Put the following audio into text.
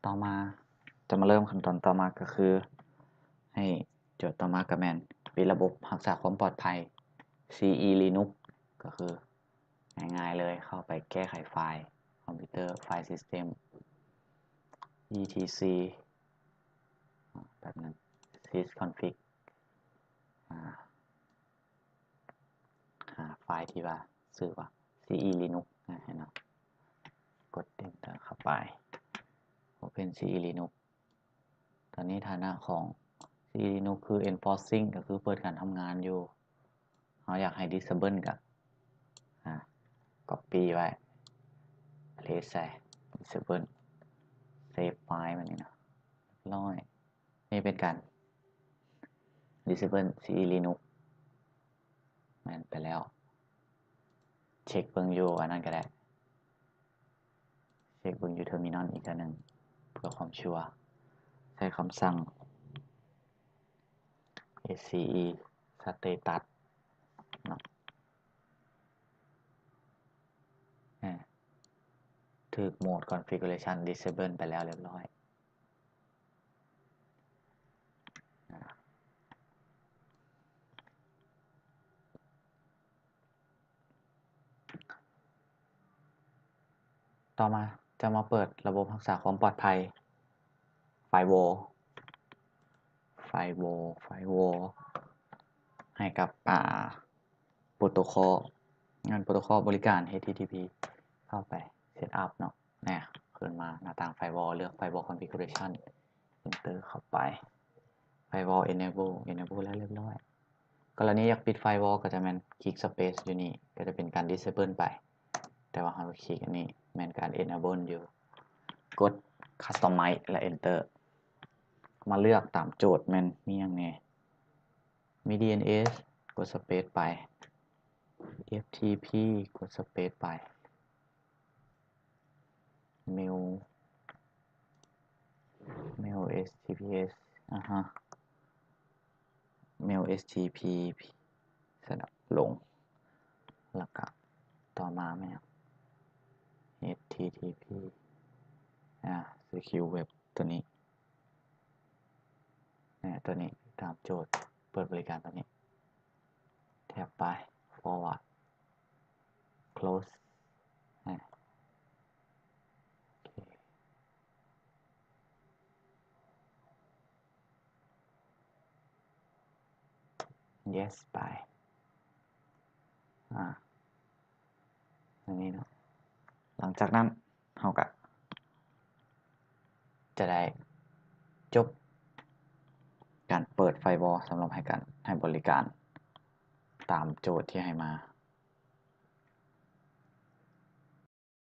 ຕໍ່ມາ ຈະມາເລີ່ມຂັ້ນຕອນຕໍ່ມາກໍຄື ໃຫ້ໂຈດຕໍ່ມາກໍແມ່ນປິດລະບົບຮັກສາຄວາມປອດໄພ CE Linux ກໍຄືງ່າຍໆເລີຍ ເຂົ້າໄປແກ້ໄຂໄຟລ໌ ຄອມພິວເຕີ File System etc ແປັບໜຶ່ງ sysconfig ຫາ ຫາໄຟລ໌ທີ່ວ່າຊື່ວ່າ CE Linux ນະ ໃຫ້ເນາະ ກົດ Enter ເຂົ້າໄປ Open CE Linux ຕອນນີ້ຖານະຂອງ CE Linux ຄື enforcing ກໍຄືເປີດການທຳງານຢູ່ ເຮົາຢາກໃຫ້ disable ກໍ ອາ copy ໄວ້ paste ໃສ່ disable save file ແບບນີ້ເນາະ ຮຽບຮ້ອຍ. ນີ້ເປັນການ disable CE Linux ແມ່ນໄປແລ້ວ ເຊັກເບິ່ງຢູ່ອັນນັ້ນກໍໄດ້ ເຊັກເບິ່ງຢູ່ terminal ອີກເທື່ອໜຶ່ງ ເພື່ອຄວາມຊົວ ໃຊ້ຄຳສັ່ງ sce status ເນາະ ຖືກ mode configuration disable ໄປແລ້ວຮຽບຮ້ອຍ. ຕໍ່ມາຈະມາເປີດລະບົບຮັກສາຄວາມປອດໄພ firewall firewall firewall ໃຫ້ກັບ ອ່າ protocol ງານ protocol ບໍລິການ HTTP ເຂົ້າໄປ setup ເນາະ ແນ່ ຂຶ້ນມາໜ້າຕ່າງ firewall ເລືອກ firewall configuration enter ເຂົ້າໄປ firewall enable enable ແລ້ວຮຽບຮ້ອຍ. ກໍລະນີຢາກປິດ firewall ກໍຈະແມ່ນຄລິກ space ຢູ່ນີ້ ກໍຈະເປັນການ disable ໄປ ແຕ່ວ່າເຮົາຄລິກອັນນີ້ແມ່ນການ enable ຢູ່ ກົດ customize ແລະ enter ມາເລືອກຕາມໂຈດແມ່ນມີຫຍັງແນ່ ມີ DNS ກົດ space ໄປ FTP ກົດ space ໄປ mail mail HTTPS ອາຮະ mail HTTP ສະດັບລົງ ແລ້ວກະຕໍ່ມາແມ່ນຫຍັງ HTTP ອາ secure web ຕົວນີ້ ຕົວນີ້ຕາມໂຈດ ເປີດບໍລິການຕົວນີ້ ແທັບໄປ forward close ອາ ໂອເຄ yes ໄປ ອາ ອັນນີ້ເນາະ ຫຼັງຈາກນັ້ນເຮົາກະຈະໄດ້ຈົບການເປີດ firewall ສຳລັບໃຫ້ການໃຫ້ບໍລິການຕາມໂຈດທີ່ໃຫ້ມາ.